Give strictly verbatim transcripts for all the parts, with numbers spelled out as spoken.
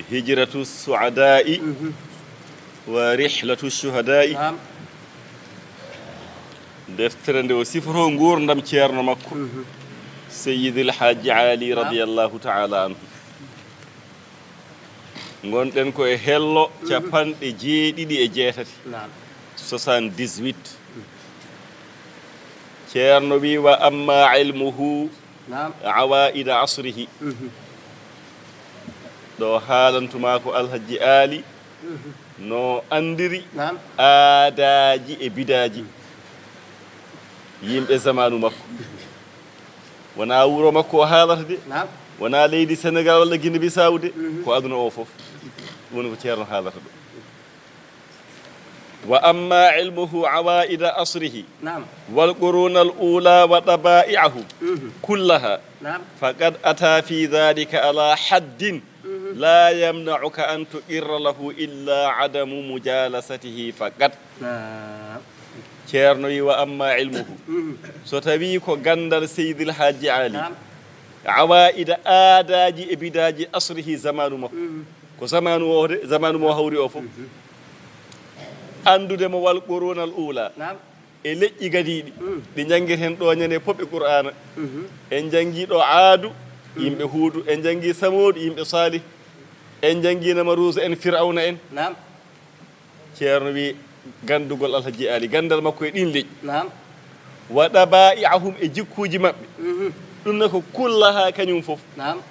Hijratu su'adaa'i wa rihlatu shuhadaa'i. Naam. Deftere nde o sifoto nguurndam ceerno makko, Seyyidil Hajji Ali, radiyallahu ta'ala anhu. Ngonɗen ko e hello capanɗe jeeɗiɗi e jeetati. Naam. Soixante-dix-huit. Ceerno wi: "Wa amma ilmuhu, naam, awaa'ida asrihi." Ɗo haalantumaa ko Alhajji Aali no anndiri, naam, aadaaji e bidaaji yimɓe zamaanu makko. Wonaa wuro makko o haalata de, naam, wonaa leydi Senegal walla Guinée Bissau de, ko aduna o fof. Ɗum woni ko ceerno haalata ɗo. "Wa amma ilmuhu awaa'ida asrihi, naam, wal qurunal ula wa taba'i'ahu, mhm, kullaha, naam, faqad ata fi dhalika ala haddin, mhm, la yamna'uka an tuqirra lahu illa adamu mujalasatihi faqat." Naam. Ceerno wi: "Wa amma ilmuhu." Mhm. So tawi ko ganndal Seydil Hajji Ali, naam, awaa'ida aadaaji e bidaaji asrihi, zamaanu makko. Mhm. Ko zamaanu o de, zamaanu mo hawri o fof. Mhm. Anndude mo wal qurunal ula. Naam. E leƴƴi gadiiɗi, mm, ɗi njanngeten ɗo ñande pop e Qur'aana. Mhm. En njanngi ɗo Aadu, mhm, yimɓe Huudu, en njanngi Samuudu, yimɓe Saalih, en njanngi Namaruusa en, Firawna en. Naam. Ceerno wi ganndugol Alhajji Ali, ganndal makko e ɗin leƴƴi. Naam. Wa ɗabaa'i'ahum, e jikkuuji maɓɓe. Mhm. Ɗum ne ko kullaha kañum fof. Naam.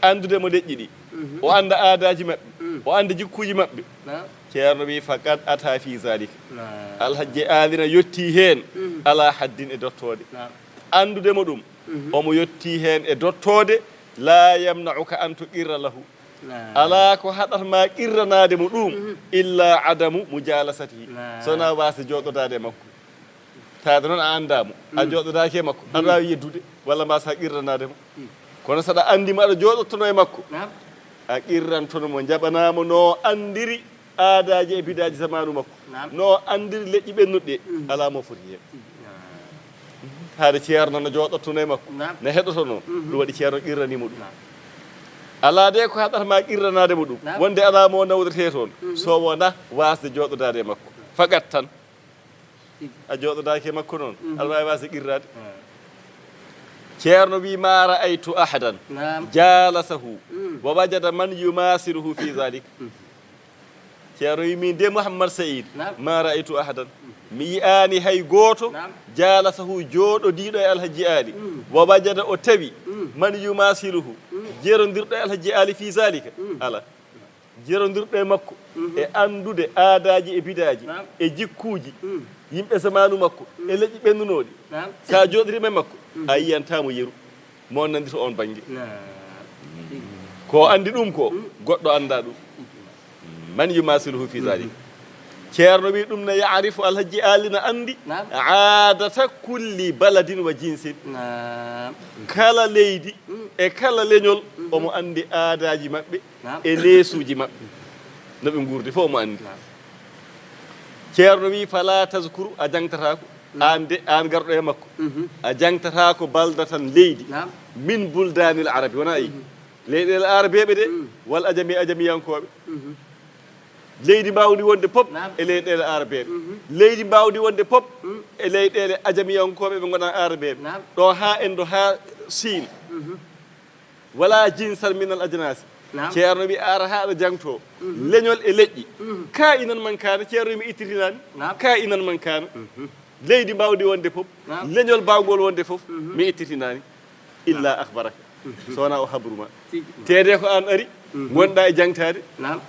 Anndude mo leƴƴi ɗi. Mhm. O annda aadaaji maɓɓe. Mm. O annda jikkuuji maɓɓe. Naam. Ceerno wi: "Faqad ata fi zalika." Naam. Alhajji Ali na yotti heen, mhm, ala haddin, e dottoode. Naam. Anndude mo ɗum, mhm, omo yotti heen e dottoode, la yamna'uka an tuqirra lahu. Naam. Alaa ko haɗata ma qirranaade mo ɗum, mhm, illa adamu mujalasatihi. Naam. So wonaa waasde jooɗodaade e makko. Taade noon a anndaa mo, a, mm, jooɗodaaki e makko, aɗa, mm, waawi yeddude, walla mbaasa qirranaade mo. Mm. Kono saɗa anndi mo, aɗa jooɗottono e makko, naam, a qirrantono mo, njaɓanaa mo no anndiri aadaaji e bidaaji zamaanu makko, naam, no anndiri leƴƴi ɓennuɗi ɗi, mm, alaa mo foti heen. Mm. Haade ceerno no jooɗottono e makko, naam, no heɗotono, mhm, ɗum waɗi ceerno qirranii mo ɗum. Naam. Alaa de ko haɗata ma qirranaade mo ɗum, naam, wonde alaa mo nawdetee toon, mhm, so wonaa waasde jooɗodaade e makko. Fakat tan. A jooɗodaaki e makko noon, mhm, aɗa waawi waasde qirraade. Ah. Ceerno wi: "Ma ra'aytu ahadan, naam, jalasahu, mm, wa wajada man yumasiluhu fi zalik." Mm. Ceerno wi: "Min de Mouhammad Saïd, naam, ma ra'aytu ahadan, mi yi'aani hay gooto, naam, jalasahu, jooɗodiiɗo e Alhajji Ali, mm, wa wajada, o tawi, mm, man yumasiluhu, mm, jerondirɗo e Alhajji Ali fi zalika." Mm. Alaa. Jerondirɗo e makko, mhm, e anndude aadaaji e bidaaji, naam, e jikkuuji, mm, yimɓe zamaanu makko, mm, e leƴƴi ɓennunooɗi. Naam. So a jooɗiriima e makko, mhm, a yiyantaa mo yeru, mo nandito oon bannge. Naam. Ko anndi ɗum ko, mm, goɗɗo anndaa ɗum. Man yumasiluhu fi zalik. Mhm. Ceerno wi ɗum ne yaarifu, Alhajji Ali na anndi, naam, aadata kulli baladin wa jinsin. Naam. Kala leydi, mm, e kala leñol, mhm, omo anndi aadaaji maɓɓe, naam, e neesuuji maɓɓe. No ɓe nguurdi fof omo anndi. Naam. Ceerno wi: "Fala tazkuru," a jangtataa ko, mm, aan de, aan garɗo e makko. Mhm. A jangtataa ko baldatan leydi. Naam. Min buldanil arabi, wonaa e, mhm, leyɗeele arabeeɓe de, mm, wal ajami, ajamiyankooɓe. Mhm. Leydi mbaawndi wonde pop, naam, e leyɗeele arabeeɓe. Mhm. Leydi mbaawndi wonde pop, mm, e leyɗeele ajamiyankooɓe ɓe ngonaa arabeeɓe. Naam. Ɗo haa Endo, haa Siin. Mhm. Wala jinsan min al ajnasi. Naam. Ceerno wi ara haa aɗa jangto, mhm, leñol e leƴƴi. Mhm. Ka inan man kana, ceerno mi ittitinaani. Naam. Ka inan man kana. Mhm. Leydi mbaawndi wonde fof, naam, leñol mbaawngol wonde fof, mhm, mi ittitinaani. Illa, naam, akhbaraka. Mhm. So wonaa o habru ma. Tigi. Tede ko aan ari, mhm, ngonɗaa e jangtaade. Naam.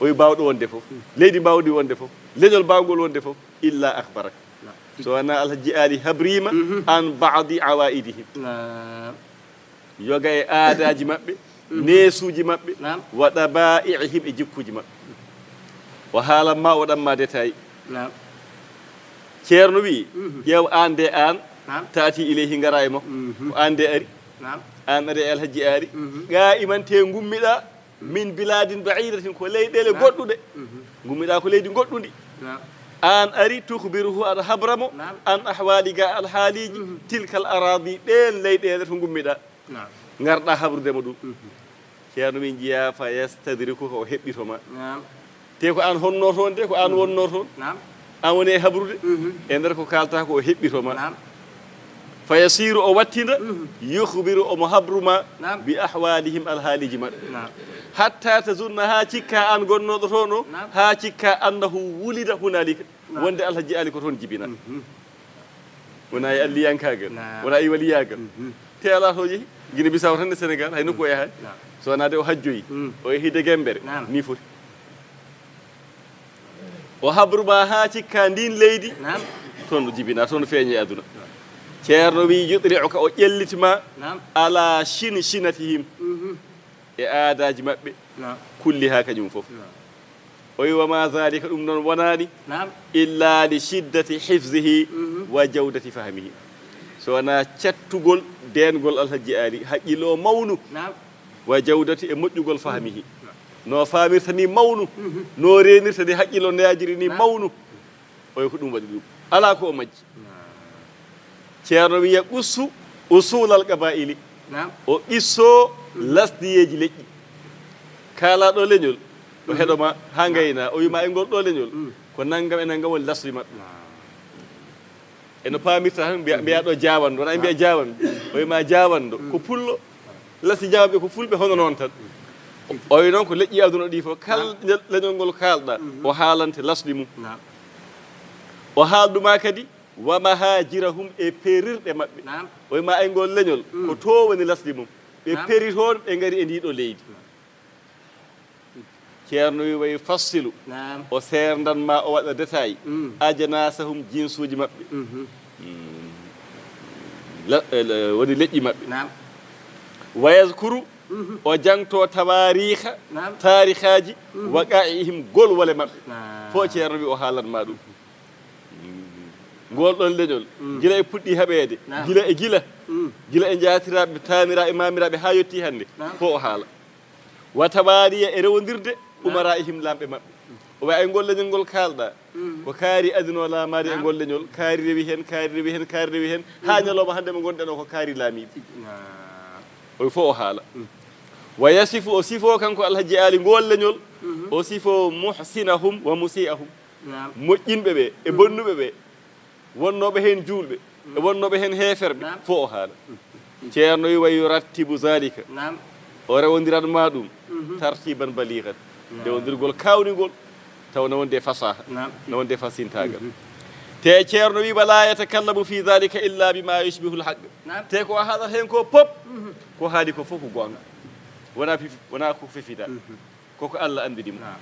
O wi mbaawɗo wonde fof, mhm, leydi mbaawndi wonde fof, leñol mbaawngol wonde fof, illa akhbaraka. Naam. So wonaa Alhaji Ali habriima, mhm, an baadi awaidihim. Naam. Yoga e aadaaji maɓɓe, mhm, neesuuji maɓɓe, naam, wa ɗabaa'i'ihim, e jikkuuji maɓɓe. O haalan ma, o waɗan ma détail. Naam. Ceerno wi, mhm, ƴeew aan de aan, naam, taati ilayhi, ngara e makko. Mhm. Ko aan de ari. Naam. Aan ari e Alhaji Ali. Mhm. Qaa'iman, te ngummiɗaa, min bilaadin ba'iidatin, ko leyɗeele, naam, goɗɗuɗe. Mhm. Ngummiɗaa ko leydi goɗɗundi. Naam. Aan ari tukhbiruhu, aɗa habra mo, naam, an ahwaali, ga alhaaliiji, mhm, tilkal araadi, ɗeen leyɗeele to ngummiɗaa. Naam. Ngarɗaa habrude mo ɗum. Mhm. Ceerno wi njiya fa yastadrikuka, o heɓɓito ma. Naam. Te ko an honno toon de, ko an wonno toon. Naam. An woni e habrude. Mhm. E nder ko kalta ko o heɓɓito ma. Naam. Fa yasiru, o wattinda, mhm, yukhbiru, omo habru ma, naam, bi ahwalihim, alhaaliji maɓɓe. Naam. Hatta tazunna, haa cikka an gonnoɗo toon o, naam, haa cikka annahu wulida hunalika. Naam. Wonde Alhaji Ali ko toon jibina. Mhm. Wona e alliyankaagal, naam, wona e waliyaagal. Mhm. Te alaa to yehi. Gine Bisaw tan e Sénégal, hay nokku o yahaani. Naam. So wonaa de o hajjoyi, mm, o yehi de Gembere, naam, ni foti. O habru ma haa cikka ndin leydi, naam, toon ɗo jibina, toon ɗo feeñi e aduna. Naam. Ceerno wi, yutli'uka, o ƴellit ma, naam, ala shinatihim. Mhm. E aadaaji maɓɓe, naam, kulliha, kañum fof. Naam. O wi, wa ma zalika, ɗum noon wonaani, naam, illa li shiddati hifzihi, mhm, wa jawdati fahmihi. So wonaa cattugol deengol Alhaji Ali, haqqil o mawnu, naam, wa jawdati, e moƴƴugol fahmihi. Naam. No faamirta ni mawnu, mhm, no reenirta ni, haqqil o no yaajiri ni, naam, mawnu. Oyo ko ɗum waɗi ɗum. Alaa ko o majji. Ceerno wiya, qussu usulal qabaili. Naam. O qisso, mm, lasdiyeeji leƴƴi. Kaalaaɗo leñol, o, mhm, heɗo ma haa, naam, ngayna. O wi ma e ngol ɗo leñol, mm, ko nanngam e nanngam woni lasli maɓɓe. Naam. Eno paamirta tan, mbiya, mbiya ɗo Jaawanɗo. Wona e mbiya, naam, Jaawanɗo. O wi ma Jaawanɗo, mm, ko pullo. Lasli Jaawanɓe ko fulɓe, hono noon tan. O wi noon ko leƴƴi aduna ɗi fof, kala, naam, leñol ngol kaalɗa, mhm, o haalante lasli mum. Naam. O haaldu ma kadi, wa mahajirahum, e perirɗe maɓɓe. Naam. O wi ma ay ngol leñol, mm, ko to woni lasli mum. Ɓe, naam, peri toon, ɓe ngari e ndi ɗo leydi. Naam. Ceerno wi, wa yufassilu. Naam. O seerndan ma, o waɗa détail. Mm. Ajnasahum, jinsuuji maɓɓe. Mhm. Mm. La-, eh, la-, woni leƴƴi maɓɓe. Naam. Wa yazkuru, mhm, o jangto tawaariikha, naam, taarikhaaji, mhm, waqaa'ihim, golwole maɓɓe. Naam. Fof Ceerno wi o haalan ma ɗum. Ngol ɗon leñol, mm, gila e puɗɗi heɓeede, naam, gila e gila, mm, gila e njaatiraaɓe, taaniraaɓe, maamiraaɓe, haa yotti hannde, naam, fof o haala. Wa tawaariya, e rewondirde, naam, umara'ihim, laamɓe maɓɓe. O wiya, ay ngol leñol ngol kaalɗa, mm, ko kaari aduna o laamaade e, naam, ngol leñol, kaari rewi heen, kaari rewi heen, kaari rewi heen, haa, mm, ñalawma hannde mo ngonɗen o ko kaari laamiiɓe. Naam. O fof o haala. Mm. Wa yasifu, o sifo kanko Alhaji Ali ngol leñol, mhm, o sifo muhsinahum wa musi'ahum. Naam. Moƴƴinɓe ɓe e, mm, bonnuɓe ɓe, wonnooɓe heen juulɓe, mm, e wonnooɓe heen heeferɓe, naam, fof o haala. Mm. Ceerno wi, wa yurattibu zalika. Naam. O rewondiran ma ɗum, mhm, tartiban baligan. Naam. Rewondirgol kaawningol, taw na wonde e fasaha, naam, na wonde e fasintaagal. Mhm. Te Ceerno wi, wala yatakallamu fi zalika illa bima yushbihu lhaq. Naam. Te ko o haalata heen ko pop, mhm, ko haali ko fof ko goonga. Wona fi-, wona ko fefida. Mhm. Koko Allah anndiri mo. Naam.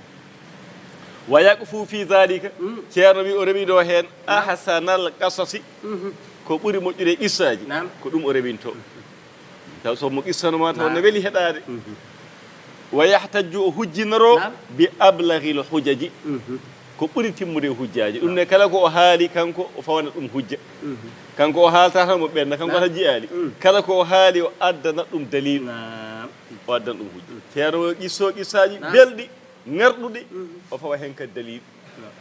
Wa yaqfu fi zalika, mm, Ceerno wi o rewido heen, naam, ahsanal qasasi, mhm, ko ɓuri moƴƴude e qissaaji, naam, ko ɗum o rewinto. Taw so mo qissano ma taw, naam, ne weli heɗaade. Mhm. Wa yahtajju, o hujjinoro, naam, bi ablaghil hujaji, mhm, ko ɓuri timmude e hujjaaji. Ɗum, naam, ne kala ko o haali kanko o fawana ɗum hujja. Mhm. Kanko o haalta tan mo ɓenna, kanko, naam, Alhaji Ali. Mm. Kala ko o haali o addana ɗum dalil. Naam. O addan ɗum hujja. Mm. Ceerno o qisso qissaaji, naam, belɗi, ŋarɗuɗi, mhm, o fawa heen kadi dalil. Naam.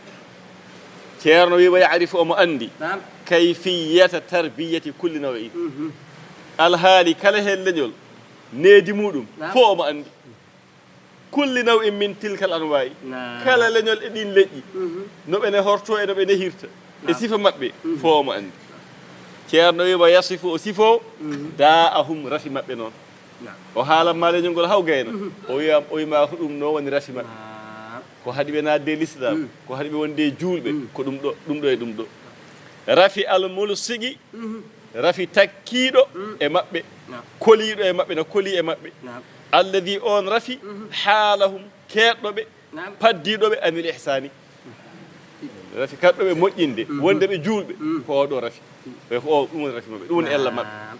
Ceerno wi, wa ya'rifu, omo anndi, naam, kayfiyata tarbiyati kulli naw'in. Mhm. Alhaali kala heen leñol, needi muɗum, naam, fof omo anndi. Kulli naw'in min tilkal anwa'i. Naam. Kala leñol e ɗin leƴƴi, mhm, no ɓe nehorto e no ɓe nehirta, e, naam, sifa maɓɓe, mhm, fof omo anndi. Ceerno wi, wa yasifu, o sifo, mhm, da'ahum, rafi maɓɓe noon. Naam. O haalan ma leñol ngol haw gayna. Mhm. O wiya, o wima ko ɗum no woni rafi maɓɓe. Naam. Ko haɗi ɓe naatde e Lislaam, mm, ko haɗi ɓe wonde e juulɓe, mm, ko ɗum ɗo, ɗum ɗo e ɗum ɗo. Rafi al mulsigi, mhm, rafi takkiiɗo, mm, e maɓɓe, naam, koliiɗo e maɓɓe, no kolii e maɓɓe. Naam. Alladi, on rafi, mhm, haalahum, keeɗɗo ɓe, naam, paddiiɗo ɓe anil ihsaani. Rafi kaɗɗo ɓe moƴƴinde, mhm, wonde ɓe juulɓe, mm, ko oɗo rafi. Ɓe ko o, ɗum woni rafi maɓɓe, ɗum woni ella maɓɓe. Naam.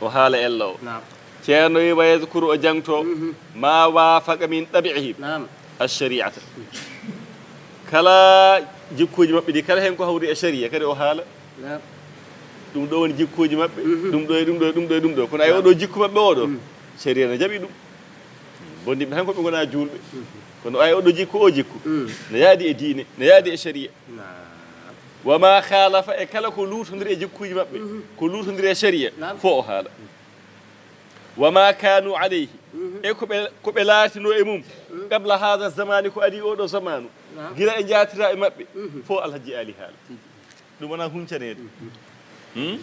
O haala ella o. Naam. Ceerno wi, wa yadhkuru, o jangto, mhm, ma wafaqa min tabi'ihim, naam, ash-shari'ata. Kala jikkuuji maɓɓe ɗi, kala heen ko hawri e shari'a, kadi o haala. Naam. Ɗum ɗo woni jikkuuji maɓɓe, mhm, ɗum ɗo e ɗum ɗo e ɗum ɗo e ɗum ɗo. Kono ay, naam, oɗo jikku maɓɓe oɗo, mm, shari'a no jaɓi ɗum. Bondiɓɓe tan ko ɓe ngona juulɓe. Mhm. Kono ay oɗo jikku, o jikku, mm, no yaadi e diine, no yaadi e shari'a. Naam. Wa ma khalafa, e kala ko luutondiri e jikkuuji maɓɓe, mhm, ko luutondiri e shari'a, naam, fof o haala. Wa ma kanu alayhi, e ko ɓe, ko ɓe laatino e mum, qabla hada zamani, ko adii oɗo zamanu, gila e njaatira e maɓɓe, fof Alhaji Ali haala. Ɗum wonaa huncaneede. Hmm?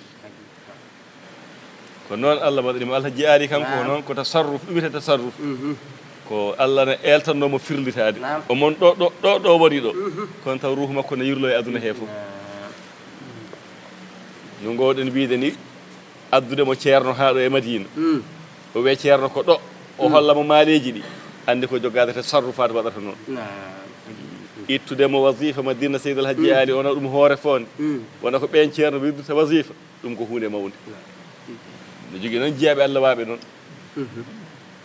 Ko noon Allah waɗani mo. Alhaji Ali kanko ko noon, ko tasarruf, ɗum wiyetee tasarruf. Ko Allah ne eeltanno mo firlitaade. Naam. O mon ɗo, ɗo, ɗo, ɗo woni ɗo. Kono taw ruuhu makko ne yurlo e aduna hee fof. Naam. No ngoowɗen wiyde ni, addude mo ceerno haa ɗo e Madina. Mm. O wiya ceerno ko ɗo. O holla mo maaleeji ɗi. Anndi ko jogaade tasarrufaat waɗata noon. Naam. Ittude mo wazifa Madina Seydi Alhaji Ali, wona ɗum hoore foonde. Mm. Wona ko ɓeen ceerno wirdirta wazifa. Ɗum ko huunde mawnde. Naam. No jogii noon jiyaaɓe Allah waaɓe noon. Mhm.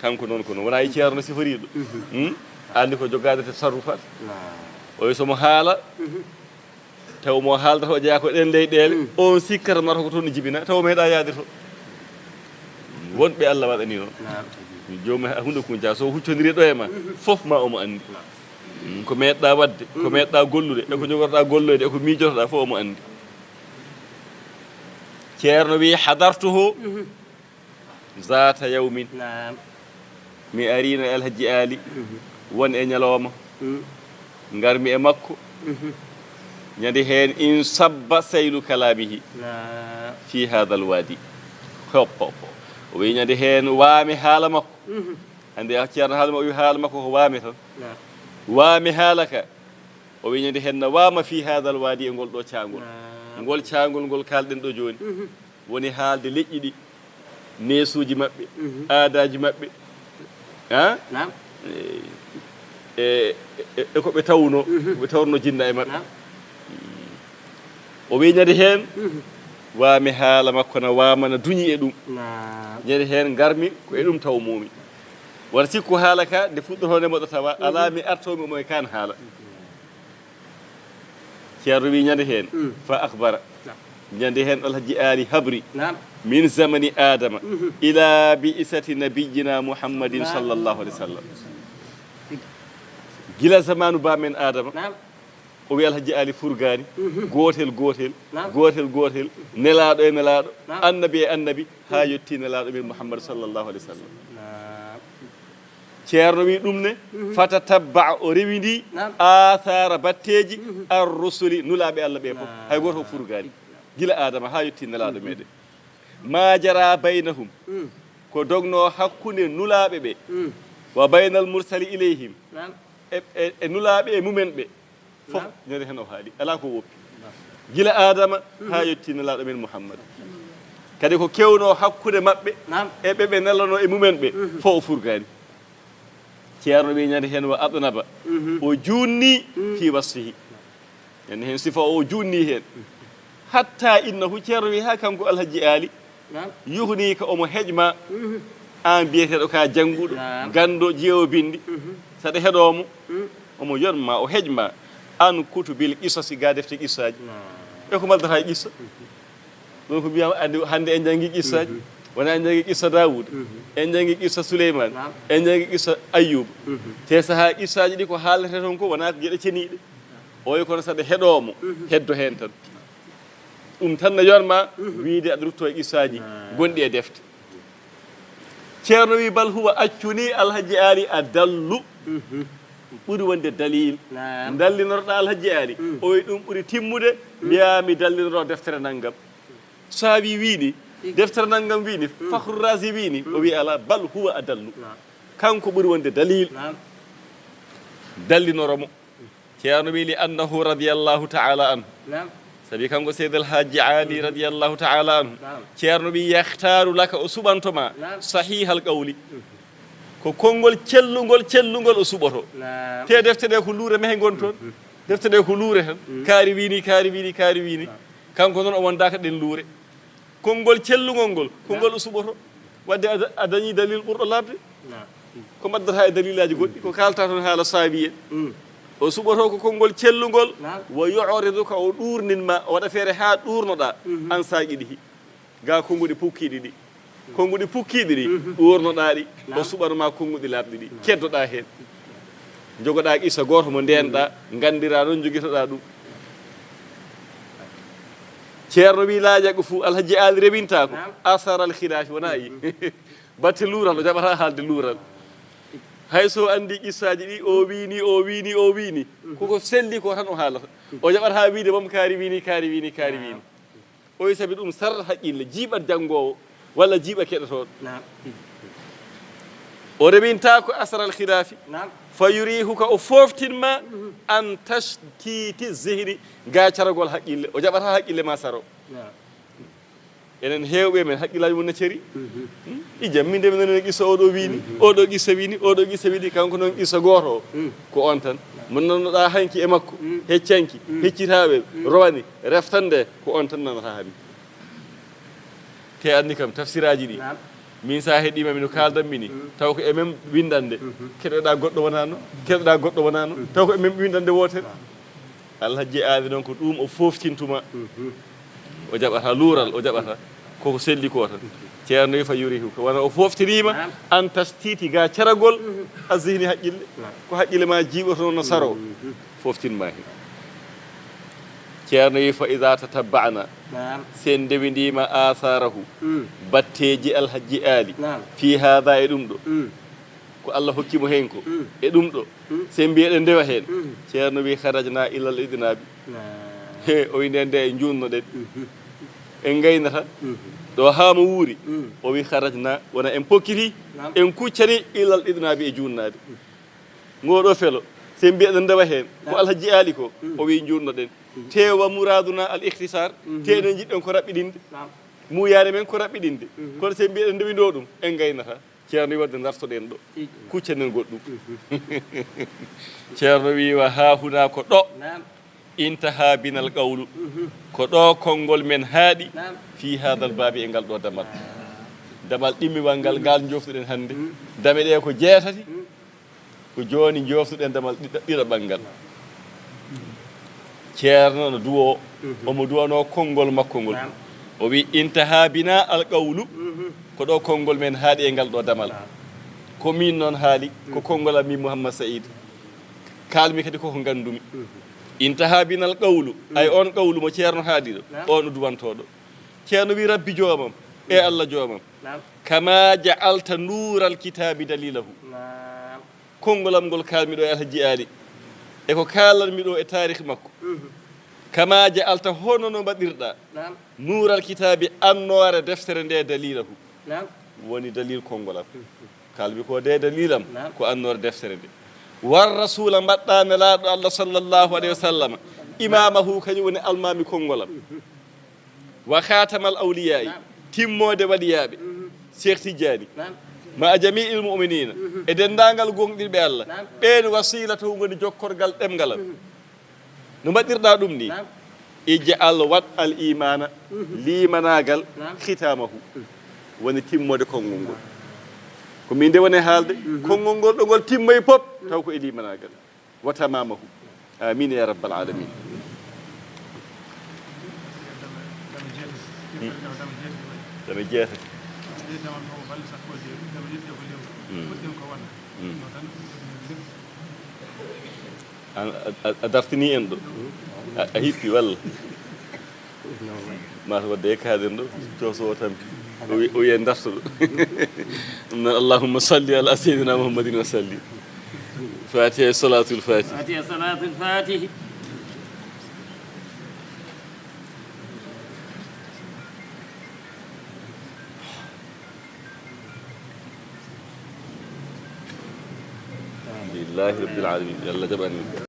Kanko noon ko noon. Wona e ceerno siforiiɗo. Mhm. Hmm? Anndi ko jogaade tasarrufaat. Naam. O wiya so mo haala, taw mo haaldata o jeyaa ko ɗeen leyɗeele, on sikkata mata ko toon jibina, taw meeɗa yaade toon. Wonɓe Allah waɗani noon. Naam. Joomum e huunde kun jaa, so huccondiri ɗo e ma, fof ma omo anndi. Mm, ko meeɗɗa waɗde, ko meeɗɗa gollude, e ko jogorɗa golloyde, e ko miijotoɗa fof omo anndi. Ceerno wi, hadartuhu zata yawmin. Naam. Mi ariino e Alhaji Ali, won e ñalawma. Mm. Ngarmi e makko. Mhm. Ñande heen, in sabba saylu kalaamihi. Naam. Fi hadal wadi. Hoppa, hoppa. O wi ñande heen, waami haala makko. Mhm. Anndi, a, ceerno haala makko, o wi haala makko ko waami tan. Naam. Waami haala ka. O wi ñande heen, na waama fi hadal wadi, e ngol ɗo caangol. Naam. Ngol caangol ngol kaalɗen ɗo jooni. Mhm. Woni haalde leƴƴi ɗi, neesuuji maɓɓe, mhm, aadaaji maɓɓe. Ha? Naam. E, e, e, e ko ɓe tawno, mhm, ko ɓe tawno jinna e maɓɓe. Naam. O wi ñande heen, mhm, waami haala makko na waama na duñi e ɗum. Naam. Ñande heen ngarmi ko e ɗum tawmoomi. Wata sikku haala ka nde fuɗɗotoo nde moɗo tawa, mhm, alaa mi artoomi omo e kaan haala. Ceerno wi ñande heen, mm, fa akhbara. Naam. Ñande heen Alhaji Ali habri. Naam. Min zamani Adama, mhm, ila bi'isati nabiyyina Muhammadin, naam, sallallahu alayhi wa sallam. Gila zamanu ba men Adama. Naam. O wi Alhaji Ali furgaani, mhm, gootel, gootel, naam, gootel, gootel, nelaaɗo e nelaaɗo, naam, annabi e annabi, haa, mhm, yotti nelaaɗo men Muhammad sallallahu alayhi wa sallam. Naam. Ceerno wi ɗum ne, mhm, fatatabba, o rewindi, naam, athara, batteeji, mhm, ar rusuli, nulaaɓe Allah ɓe fof. Naam. Hay gooto o furgaani. Gila Adama haa yotti nelaaɗo, mhm, meɗen. Ma jara baynahum, mm, ko dogno hakkunde nulaaɓe ɓe, mm, wa baynal mursali ilayhim, naam, e, e, e nulaaɓe e mumen ɓe. Fof, naam, ñande heen o haali, alaa ko woppi. Naam. Gila Adama, mhm, haa yotti nelaaɗo men Muhammad. Kadi ko kewno hakkunde maɓɓe, naam, e ɓe ɓe nelano e mumen ɓe, mhm, fof o furgaani. Ceerno wi ñande heen wa adnaba, mhm, o juunni, mm, fi wasfihi. Ñande heen sifa o, o juunni heen. Hatta innahu, ceerno wi haa kanko Alhaji Ali, naam, yuhnika, omo heƴma, mhm, aan biyeteeɗo ka jannguɗo, naam, ganndo, jeewo binndi, mhm, saɗa heɗoo mo, mm, omo yonma, o heƴma, an kutubil qisasi, ga defte qissaaji. Naam. E ko maldata e qissa? Mhm. Ɗum ko mbiyam, anndi hannde en njanngi qissaaji. Mhm. Wona en njanngi qissa Daawuda. Mhm. En njanngi qissa Suleymaan. Naam. En njanngi qissa Ayyuuba. Mhm. Te sahaa qissaaji ɗi ko haalete toon ko wona ko geɗe ceniiɗe. Oyo kono saɗa heɗoo mo, mhm, heddo heen tan. Ɗum tan no yonma, mhm, wiyde aɗa rutto e qissaaji, naam, gonɗi e defte. Ceerno wi, bal huwa, accu ni Alhaji Ali adallu. Mhm. Ɓuri wonde dalil. Naam. Dallinorɗa Alhaji Ali. Mm. O wi ɗum ɓuri timmude, mm, mbiya mi dallinoro deftere nanngam. Saawi wi ni, tigi, deftere nanngam wi ni, mm, Fakhru Razi wi ni, mm, o wi alaa, bal huwa adallu. Naam. Kanko ɓuri wonde dalil. Naam. Dallinoro mo. Ceerno wi, li annahu radiyallahu ta'ala anhu. Naam. Sabi kanko Seydi Alhaji Ali, mhm, radiyallahu ta'ala anhu. Naam. Ceerno wi, yakhtaru laka, o suɓanto ma, naam, sahihal qawli. Mhm. Ko konngol cellungol, cellungol o suɓoto. Naam. Te defte ɗe ko luure mehe ngon toon. Mhm. Defte ɗe ko luure tan. Mhm. Kaari wi ni, kaari wi ni, kaari wi ni. Naam. Kanko noon o wondaaka ɗen luure. Konngol cellungol ngol, ko ngol o suɓoto. Wadde a da-, a dañii dalil ɓurɗo laaɓde. Naam. Ko mbaddata e dalilaaji goɗɗi, ko kaalta toon haala saabi en. Mm. O suɓoto ko konngol cellungol, naam, wo yooridu ka o ɗuurnin ma, o waɗa feere haa ɗuurnoɗaa, mhm, an saaqiɗihi. Ga konnguɗi pukkiiɗi ɗi. Konnguɗi pukkiiɗi ɗi, mhm, ɗuurnoɗaa ɗi, o, naam, suɓano ma konnguɗi laaɓɗi ɗi. Naam. Keddoɗaa heen. Njogoɗaa qissa gooto mo ndeenɗaa, mhm, nganndiraa noon njogitoɗaa ɗum. Ceerno wi, laa yaqifu, Alhaji Ali rewintaa ko. Naam. Asaral khilaafi, wonaa yi. Mhm. Batte luural, o jaɓata haalde luural. Hay so anndi qissaaji ɗi, o wii ni, o wii ni, o wii ni. Koko selli ko tan o haalata. O jaɓata wiide mom kaari wii ni, kaari wii ni, kaari wii ni. O wi sabi ɗum sarra haqqille, jiiɓat janngoowo walla jiiɓa keɗotooɗo. Naam. O rewinta ko asral khilaafi. Naam. Fa yurihuka, o fooftin ma an tashtiti zihni, ga caragol haqqille. O jaɓata haqqille ma saro. Naam. Enen heewɓe men haqqillaaji mum na ceri. Ijam, min de mi nani qissa oɗo wii ni, oɗo qissa wii ni, oɗo qissa wii ni, kanko noon qissa gooto o. Ko on tan. Mo nannoɗaa hanki e makko, heccanki, heccitaaɓe, rowani, reftande, ko on tan nanata hami. Te anndi kam tafsiraaji ɗi. Naam. Min sa heɗima mino kaaldanmi ni, taw ko e men windande. Keɗoɗaa goɗɗo wonaa noon, keɗoɗaa goɗɗo wonaa noon, taw ko e men windande wootere. Alhaji Aali noon ko ɗum o foftintuma. O jaɓata luural, o jaɓata koko selli ko tan. Ceerno wi fa yurihu ko wona o foftirima. Naam. An tastiti ga caragol. A zihni haqqille. Naam. Ko haqqille ma jiiɓoto noon no saro. Foftin ma hen. Ceerno wi fa iza tatabba'na. Naam. Sen ndewindima asarahu. Batteji Alhaji Aali. Naam. Fi hada e ɗum ɗo. Ko Allah hokki mo heen ko e ɗum ɗo. Sen mbiyeɗen ndewa heen. Ceerno wi kharajna ilal idnabi. He, o wi nden nde en juunnoɗen. En ngayna tan. Ɗo haa mo wuuri. O wi kharajna, wona en pokkiti. Naam. En kuccani ilal idnabi e juunnaade. Ngoɗo felo, sen mbiyeɗen ndewa heen. Ko Alhaji Aali ko, o wi juunnoɗen. Tewa muraduna al ikhtisar. Te enen njiɗɗen ko raɓɓiɗinde. Naam. Muyaare men ko raɓɓiɗinde. Kono sen mbiyeɗen ndewindo ɗum, en ngaynata. Ceerno wi wadde dartoɗen ɗo. Kuccanen goɗɗum. Ceerno wi wa hahuna ko ɗo. Naam. Intaha binal qawlu. Ko ɗo konngol men haaɗi. Naam. Fi hadal baabi e ngal ɗo damal. Damal ɗimmiwal ngal, ngal joftuɗen hannde. Dame ɗe ko jeetati. Ko jooni joftuɗen damal ɗiɗa-, ɗiɗaɓal ngal. Ceerno no duwo, omo duwano konngol makko ngol. Naam. O wi intaha bina al qawlu. Ko ɗo konngol men haaɗi e ngal ɗo damal. Naam. Ko min noon haali, ko konngol am min Mouhammad Saïd. Kaalmi kadi koko nganndumi. Intaha bina al qawlu, ay on qawlu mo Ceerno haali ɗo, naam, on o duwantoɗo. Ceerno wi rabbi joomam, e Allah joomam. Naam. Kama ja'alta nuural kitaabi dalilahu. Naam. Konngol am ngol kaalmi ɗo e Alhaji Aali. E ko kaalanmi ɗo e taarikh makko. Kama ja'alta hono no mbaɗirɗa. Naam. Nuural kitaabi annoore deftere nde dalilahu. Naam. Woni dalil konngol am. Kaalmi ko de dalil am, naam, ko annoore deftere nde. War rasula mbaɗɗa nelaaɗo Allah sallallahu alayhi wa sallam. Imamahu kañum woni almaami konngol am. Wa khatamal awliya'i, naam, timmoode waliyaaɓe, Cheikh Tidiane, naam, ma jami'il mu'minina, e denndaangal gonɗinɓe Allah, naam, ɓeen wasilatahu ngoni jokkorgal ɗemngal am. No mbaɗirɗa ɗum ni? Naam. Ij'al, waɗ, al imana, limanaagal, naam, khitamahu, woni timmoode konngol ngol. Ko min de woni haalde, konngol ngol ɗo ngol timmoyi pop, taw ko e limanaagal. Wa tamamahu. Amin ya rabbal alamin. Dame jeetati. An a, a, a dartini en ɗo. A, a hippi walla? Mata wadde e kaaɗen ɗo, cooso o tampi. O wi-, o wiye darto ɗo. Ɗum noon, allahumma salli ala sayyidina Muhammadin wa sallim. Fatiha e salatul fatiha. Fatiha e salatul fatiha. Alhamdulillahi rabbil alamin. Yo Allah jaɓan en.